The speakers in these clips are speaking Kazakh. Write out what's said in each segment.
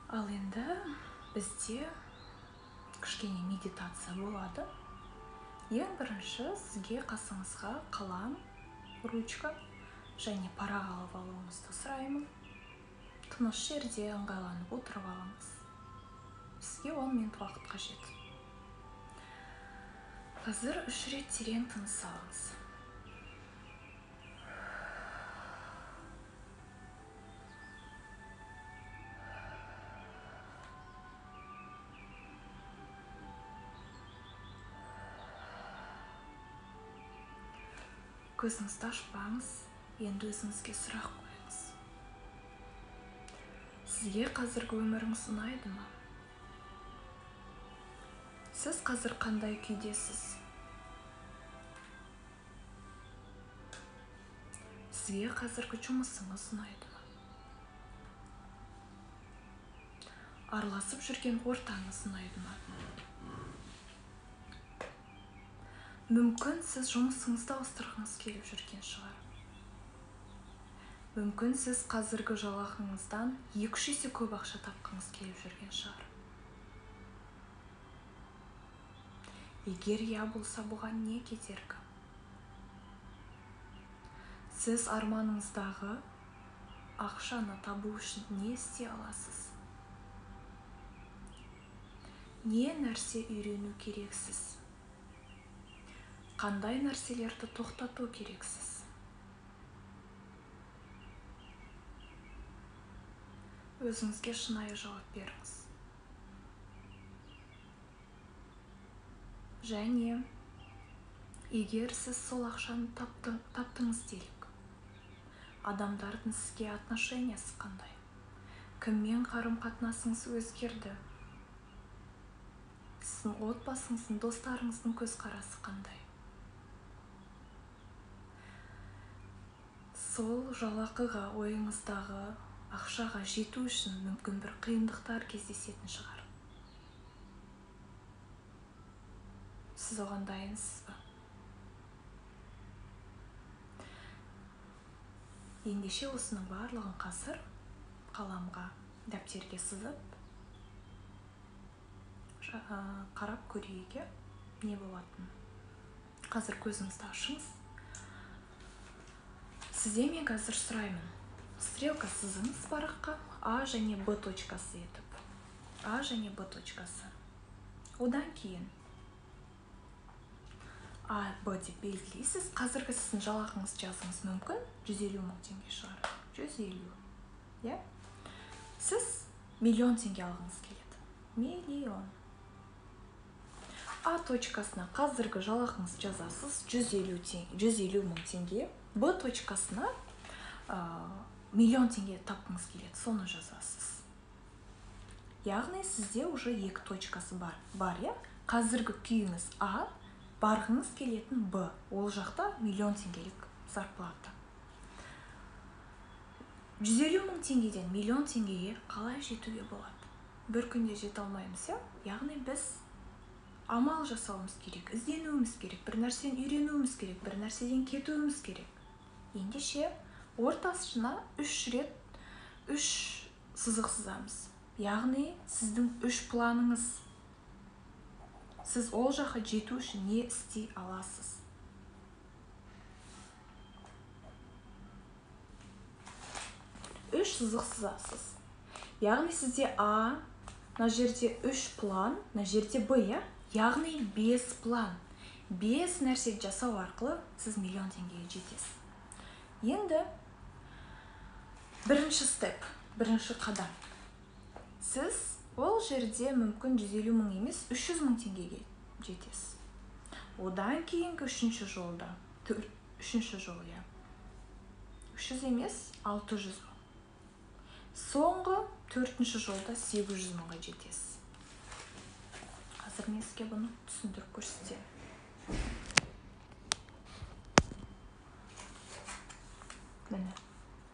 Ал енді бізде кішкене медитация болады. Ең бірінші сізге қасыңызға қалам, ручка және парақ алып алуыңызды сұраймын. Тыныш жерде ыңғайланып отырып алыңыз. Сізге 10 минут уақыт қажет. Қазір 3 рет терең тыныс алыңыз. Көзіңізді ашпаңыз, енді өзіңізге сұрақ қойыңыз. Сізге қазіргі өміріңіз ұнайды ма? Сіз қазір қандай күйдесіз? Сізге қазіргі жұмысыңыз ұнайды ма? Араласып жүрген ортаңыз ұнайды ма? Мүмкін сіз жұмысыңызды ауыстырғыңыз келіп жүрген шығар. Мүмкін сіз қазіргі жалақыңыздан 2-3 есе көп ақша тапқыңыз келіп жүрген шығар. Егер я болса, бұған не кедергі? Сіз арманыңыздағы ақшаны табу үшін не істей аласыз? Не нәрсе үйрену керексіз? Қандай нәрселерді тоқтату керексіз? Өзіңізге шынайы жауап беріңіз. Және егер сіз сол ақшаны таптыңыз делік, адамдардың сізге отношениясы қандай? Кіммен қарым-қатынасыңыз өзгерді? Сіздің отбасыңыздың, достарыңыздың көзқарасы қандай? Сол жалақыға, ойыңыздағы ақшаға жету үшін мүмкін бір қиындықтар кездесетін шығар. Сіз оған дайынсыз ба? Ендеше осының барлығын қазір қаламға, дәптерге сызып, қарап көрейік, не болатынын. Қазір көзіңізді ашыңыз. Сізде мен қазір сұраймын. Стрелка сызыңыз параққа А және Б точкасы етіп. А және Б точкасы. Одан кейін А, Б деп белгілейсіз. Қазіргі сіздің жалақыңыз жазыңыз мүмкін 150 мың теңге шығар. 150. Иә? Сіз миллион теңге алғыңыз келеді. Миллион. А точкасына қазіргі жалақыңыз жазасыз 150 мың теңге. Б точкасына миллион теңге тапқыңыз келеді, соны жазасыз. Яғни сізде уже екі точкасы бар. Бар, иә? Қазіргі күйіңіз А, барғыңыз келетін Б. Ол жақта миллион теңгелік зарплата. 150 мың теңгеден миллион теңгеге қалай жетуге болады? Бір күнде жете алмаймыз, иә? Яғни біз амал жасауымыз керек, ізденуіміз керек, бір нәрсені үйренуіміз керек, бір нәрседен кетуіміз керек. Ендеше ортасына 3 рет 3 сызық сызамыз. Яғни сіздің 3 планыңыз. Сіз ол жаққа жету үшін не істей аласыз? Үш сызық сызасыз. Яғни сізде А, мына жерде 3 план, мына жерде Б, иә? Яғни 5 план. 5 нәрсе жасау арқылы сіз миллион теңгеге жетесіз. Енді бірінші степ, бірінші қадам. Сіз ол жерде мүмкін 150 мың емес, 300 мың теңгеге жетесіз. Одан кейінгі үшінші жолда, үшінші жол, иә. 300 емес, 600 мың. Соңғы төртінші жолда 800 мыңға жетесіз. Қазір мен сізге бұны түсіндіріп көрсетемін. Міне.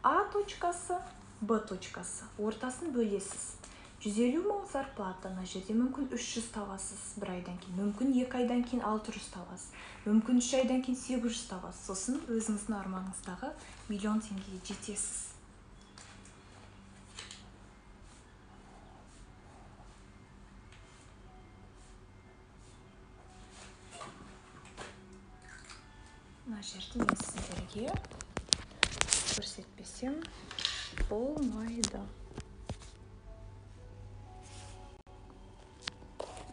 А точкасы, Б точкасы. Ортасын бөлесіз. 150 мың зарплата, мына жерде мүмкін 300 табасыз бір айдан кейін, мүмкін 2 айдан кейін 600 табасыз, мүмкін 3 айдан кейін 800 табасыз. Сосын өзіңіздің арманыңыздағы миллион теңгеге жетесіз. Мына жерде мен сіздерге көрсетпесем болмайды.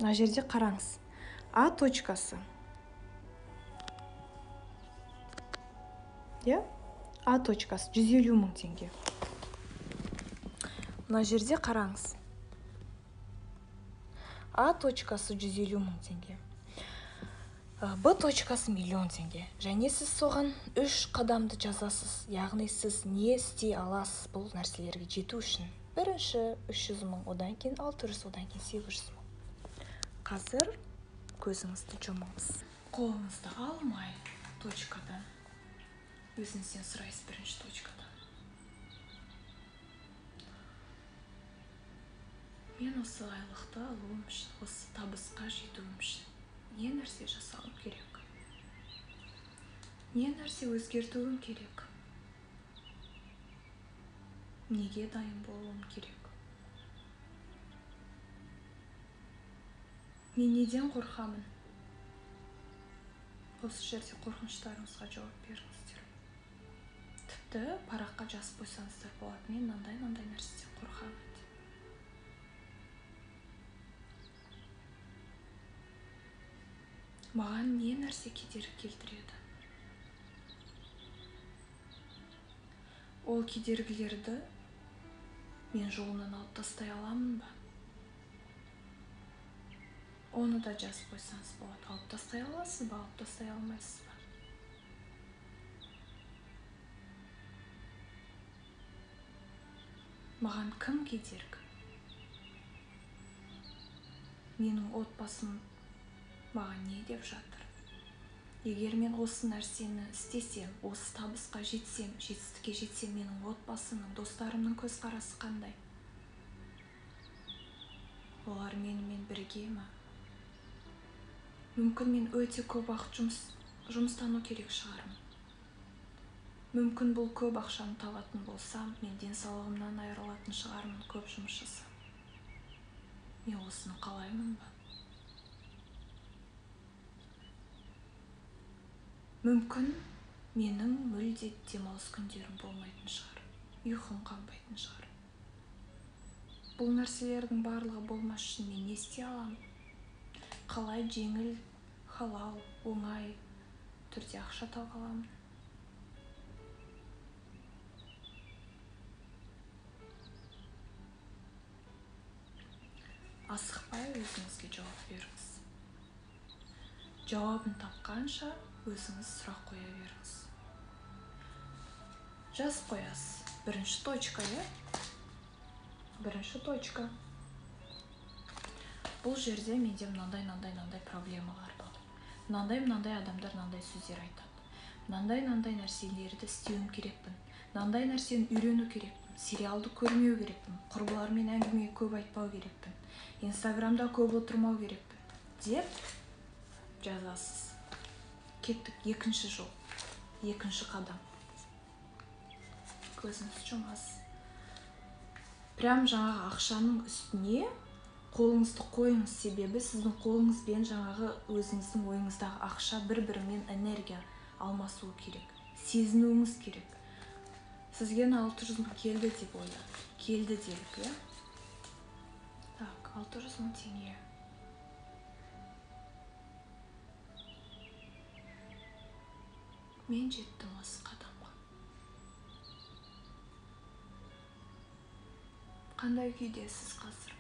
Мына жерде қараңыз. А точкасы. Иә? А точкасы 150 мың теңге. Мына жерде қараңыз. А точкасы 150 мың теңге. Б точкасы 1 000 000 теңге. Және сіз соған 3 қадамды жазасыз. Яғни сіз не істей аласыз бұл нәрселерге жету үшін. Бірінші 300 мың, одан кейін 600, одан кейін 800 мың. Қазір көзіңізді жұмыңыз. Қолыңызды алмай точкадан. Өзіңізден сұрайсыз бірінші точкадан. Мен осы айлықты алуым үшін, осы табысқа жетуім үшін не нәрсе жасауым керек? Не нәрсе өзгертуім керек? Неге дайын болуым керек? Мен неден қорқамын? Осы жерде қорқыныштарыңызға жауап беріңіздер. Тіпті параққа жазып қойсаңыздар болады. Мен мынандай-мынандай нәрседен қорқамын деп. Маған не нәрсе кедергі келтіреді? Ол кедергілерді мен жолынан алып тастай аламын ба? Оны да жазып қойсаңыз болады. Алып тастай аласыз ба, алып тастай алмайсыз ба? Маған кім кедергі? Менің отбасым маған не деп жатыр? Егер мен осы нәрсені істесем, осы табысқа жетсем, жетістікке жетсем, менің отбасымның, достарымның көзқарасы қандай? Олар менімен бірге ме? Мүмкін мен өте көп уақыт жұмыстану керек шығармын. Мүмкін бұл көп ақшаны табатын болсам, мен денсаулығымнан айырылатын шығармын, көп жұмыс жасап. Мен осыны қалаймын ба? Мүмкін менің мүлде демалыс күндерім болмайтын шығар, ұйқым қанбайтын шығар. Бұл нәрселердің барлығы болмас үшін мен не істей аламын? Қалай жеңіл, халал, оңай түрде ақша таба аламын? Асықпай өзіңізге жауап беріңіз. Жауабын тапқанша өзіңіз сұрақ қоя беріңіз. Жазып қоясыз. Бірінші точка, иә? Бірінші точка. Бұл жерде менде мынандай-мынандай проблемалар бар. Мынандай-мынандай адамдар мынандай сөздер айтады. Мынандай-мынандай нәрселерді істеуім керекпін. Мынандай нәрсені үйрену керекпін. Сериалды көрмеу керекпін. Құрбылармен әңгіме көп айтпау керекпін. Инстаграмда көп отырмау керекпін деп жазасыз. Кеттік, екінші жол, екінші қадам. Көзіңізді жұмасыз. Прям жаңағы ақшаның үстіне қолыңызды қойыңыз, себебі сіздің қолыңызбен жаңағы өзіңіздің ойыңыздағы ақша бір-бірімен энергия алмасуы керек. Сезінуіңіз керек. Сізге 600 мың келді деп ойла. Келді делік, иә? Так, 600 мың теңге. Мен жеттім осы қадамға. Қандай күйдесіз қазір?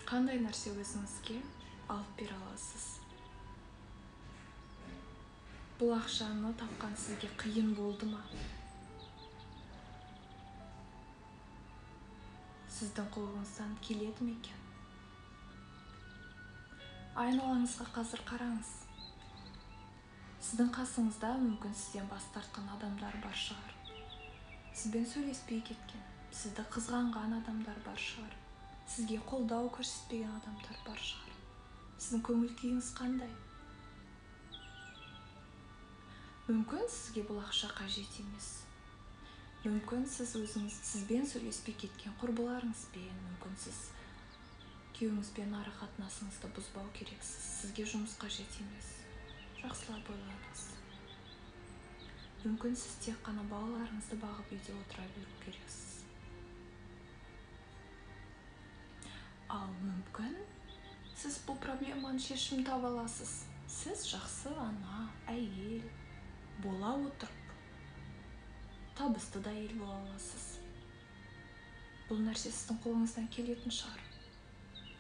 Қандай нәрсе өзіңізге алып бере аласыз? Бұл ақшаны тапқан сізге қиын болды ма? Сіздің қолыңыздан келеді ме екен? Айналаңызға қазір қараңыз. Сіздің қасыңызда мүмкін сізден бас тартқан адамдар бар шығар. Сізбен сөйлеспей кеткен, сізді қызғанған адамдар бар шығар. Сізге қолдау көрсетпеген адамдар бар шығар. Сіздің көңіл күйіңіз қандай? Мүмкін сізге бұл ақша қажет емес. Мүмкін сіз өзіңіз сізбен сөйлеспей кеткен құрбыларыңызбен, мүмкін сіз Күйеуіңізбен ара қатынасыңызды бұзбау керексіз. Сізге жұмыс қажет емес. Жақсылап ойланыңыз. Мүмкін сіз тек қана балаларыңызды бағып үйде отыра беру керексіз. Ал мүмкін сіз бұл проблеманың шешімін таба аласыз. Сіз жақсы ана, әйел бола отырып, табысты да әйел бола аласыз. Бұл нәрсе сіздің қолыңыздан келетін шығар.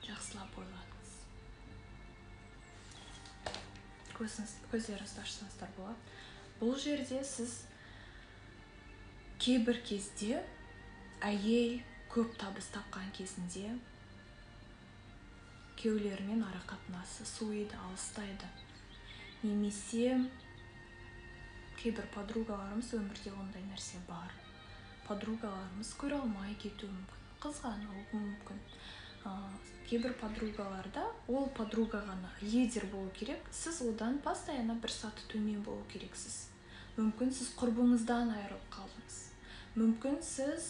Жақсылап ойланыңыз. Көздеріңізді ашсаңыздар болады. Бұл жерде сіз кейбір кезде әйел көп табыс тапқан кезінде күйеулерімен ара қатынасы суиды, алыстайды. Немесе кейбір подругаларымыз, өмірде ондай нәрсе бар. Подругаларымыз көре алмай кетуі мүмкін, қызғануы мүмкін. Кейбір подругаларда ол подруга ғана лидер болу керек, сіз одан постоянно бір саты төмен болу керексіз. Мүмкін сіз құрбыңыздан айырылып қалдыңыз. Мүмкін сіз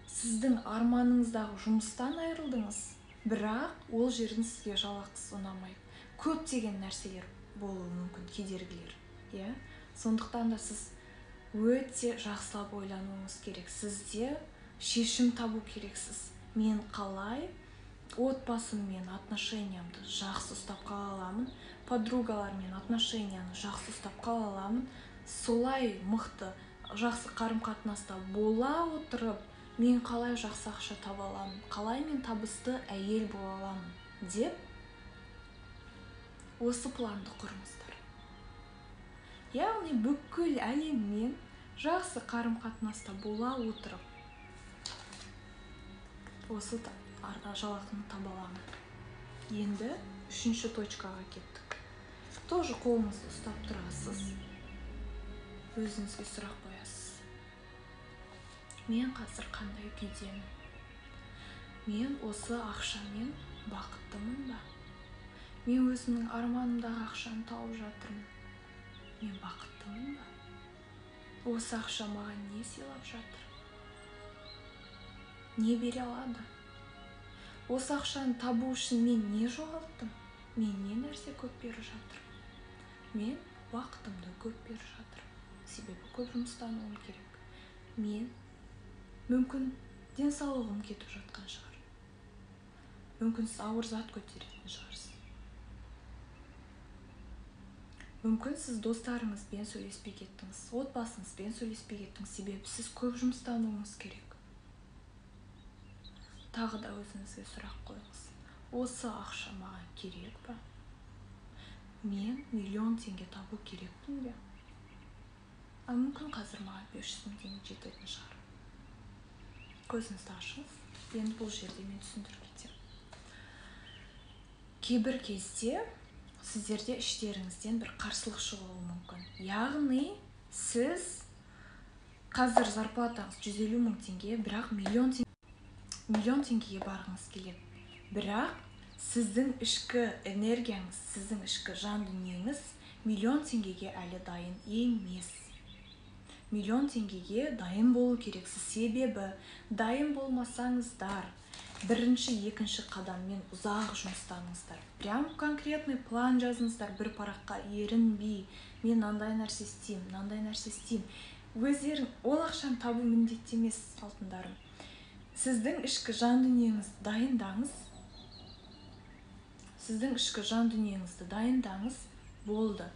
сіздің арманыңыздағы жұмыстан айырылдыңыз, бірақ ол жердің сізге жалақысы ұнамайды. Көптеген нәрселер болуы мүмкін, кедергілер, иә? Сондықтан да сіз өте жақсылап ойлануыңыз керек. Сізде шешім табу керексіз. Мен қалай отбасыммен отношениямды жақсы ұстап қала аламын, подругалармен отношенияны жақсы ұстап қала аламын, солай мықты, жақсы қарым-қатынаста бола отырып, мен қалай жақсы ақша таба аламын, қалай мен табысты әйел бола аламын деп осы планды құрыңыздар. Яғни бүкіл әлеммен жақсы қарым-қатынаста бола отырып, осы жалақыны таба аламын. Енді үшінші точкаға кеттік. Тоже қолыңызды ұстап тұрасыз. Өзіңізге сұрақ қоясыз. Мен қазір қандай күйдемін? Мен осы ақшамен бақыттымын ба? Мен өзімнің арманымдағы ақшаны тауып жатырмын. Мен бақыттымын ба? Осы ақша маған не сыйлап жатыр? Не бере алады? Осы ақшаны табу үшін мен не жоғалттым? Мен не нәрсе көп беріп жатырмын? Мен уақытымды көп беріп жатырмын. Себебі көп жұмыстануым керек. Мен мүмкін денсаулығым кетіп жатқан шығар. Мүмкін сіз ауыр зат көтеретін шығарсыз. Мүмкін сіз достарыңызбен сөйлеспей кеттіңіз, отбасыңызбен сөйлеспей кеттіңіз, себебі сіз көп жұмыстануыңыз керек. Тағы да өзіңізге сұрақ қойыңыз. Осы ақша маған керек па? Мен 1 000 000 теңге табу керекпін бе? А мүмкін қазір маған 500 000 теңге жететін шығар. Көзіңізді ашыңыз. Енді бұл жерде мен түсіндіріп кетемін. Кейбір кезде сіздерде іштеріңізден бір қарсылық шығуы мүмкін. Яғни сіз қазір зарплатаңыз 150 000 теңге, бірақ 1 000 000 теңгеге барғыңыз келеді. Бірақ сіздің ішкі энергияңыз, сіздің ішкі жан дүниеңіз 1 000 000 теңгеге әлі дайын емес. 1 000 000 теңгеге дайын болу керексіз. Себебі дайын болмасаңыздар, бірінші, екінші қадаммен ұзақ жұмыстаныңыздар. Прям конкретный план жазыңыздар бір параққа, ерінбей. Мен мынандай нәрсе істеймін, мынандай нәрсе істеймін. Өздерің ол ақшаны табу міндетті емес, алтындарым. Сіздің ішкі жан дүниеңізді дайындаңыз. Сіздің ішкі жан дүниеңізді дайындаңыз, болды.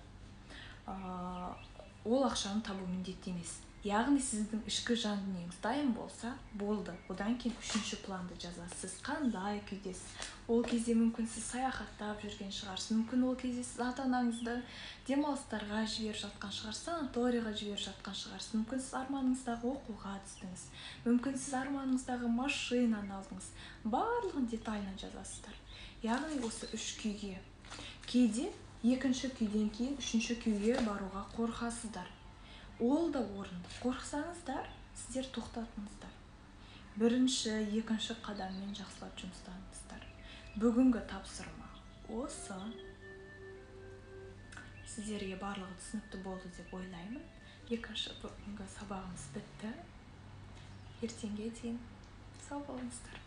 Ол ақшаны табу міндетті емес. Яғни сіздің ішкі жан дүниеңіз дайын болса, болды. Одан кейін үшінші планды жазасыз. Сіз қандай күйдесіз? Ол кезде мүмкін сіз саяхаттап жүрген шығарсыз. Мүмкін ол кезде сіз ата-анаңызды демалыстарға жіберіп жатқан шығарсыз, санаторийға жіберіп жатқан шығарсыз. Мүмкін сіз арманыңыздағы оқуға түстіңіз. Мүмкін сіз арманыңыздағы машинаны алдыңыз. Барлығын детально жазасыздар. Яғни осы үш күйге. Кейде екінші күйден кейін үшінші күйге баруға қорқасыздар. Ол да орынды. Қорықсаңыздар, сіздер тоқтатыңыздар. Бірінші, екінші қадаммен жақсылап жұмыстаныңыздар. Бүгінгі тапсырма осы. Сіздерге барлығы түсінікті болды деп ойлаймын. Екінші бүгінгі сабағымыз бітті. Ертеңге дейін сау болыңыздар.